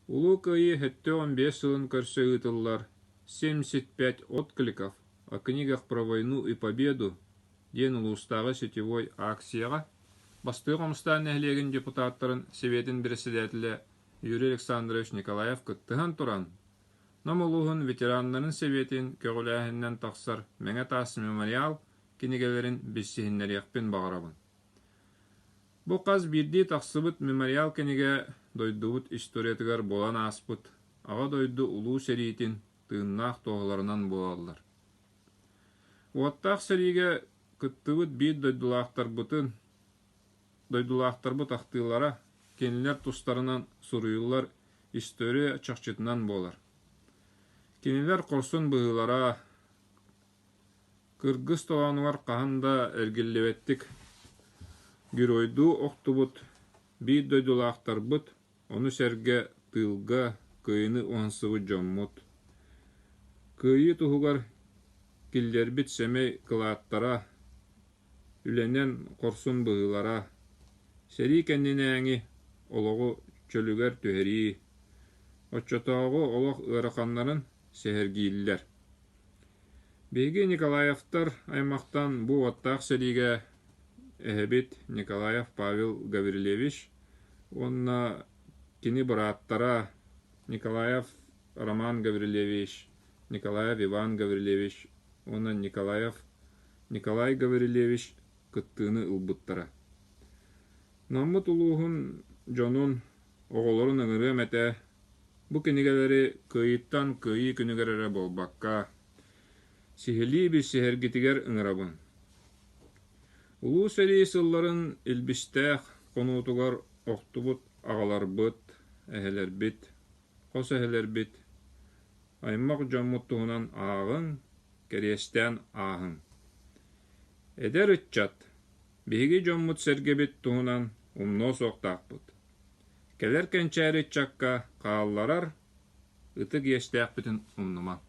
Улуу Кыайыы 75 сылын көрсө ыытыллар «Семьдесят пять откликов о книгах про войну и победу» диэн улуустааҕы сетевой акцияҕа Бастакы Хомустаах нэһилиэгин депутаттарын Сэбиэтин председателэ Юрий Александрович Николаев кыттыһан туран, Нам улууһун ветераннарын Сэбиэтин көҕүлээһининэн тахсар Мэҥэ таас мемориал кинигэлэрин билсиһиннэриэхпин баҕарабын. Бу хас биирдии тахсыбыт мемориал кинигэ дойдубут историятыгар буолан ааспыт Аҕа дойду Улуу сэриитин тыыннаах туоһуларынан буолаллар. Уоттаах сэриигэ кыттыбыт биир дойдулаахтарбытын дойдулаахтарбыт ахтыылара кинилэр тустарынан суруйуллар история чахчытынан буолар. Кинилэр хорсун быһыылара, Кыргыс толоонугар хаһан да эргиллибэттик геройдуу охтубут биир дойдулаахтарбыт, ону сэргэ тыылга кыайыыны уһансыбыт дьоммут, Кыайыы туһугар киллэрбит сэмэй кылааттара, үлэнэн хорсун быһыылара, сэрии кэннинээҥи олоҕу чөлүгэр түһэрии, оччотооҕу олох ыараханнарын сэһэргииллэр. Биһиги Николаевтар аймахтан бу уоттаах сэриигэ эһэбит Николаев Павел Гаврильевич уонна кини бырааттара Николаев Роман Гаврильевич, Николаев Иван Гаврильевич уонна Николаев Николай Гаврильевич кыттыыны ылбыттара. Наммыт улууһун дьонун, оҕолорун ыҥырыам этэ Бу кинигэлэри кыайыыттан кыайыы күнүгэр эрэ буолбакка, сиһилии билсиһэргитигэр ыҥырабын. Улуу сэрии сылларын илбистээх хонуутугар охтубут аҕаларбыт, эһэлэрбит, хос эһэлэрбит, аймах дьоммут туһунан ааҕыҥ, кэриэстээн ааһыҥ. Эдэр ыччат, биһиги дьоммут-сэргэбит туһунан умнуо суохтаахпыт. Кэлэр кэнчээри ыччакка хаалларар ытык иэстээхпитин умнумаҥ.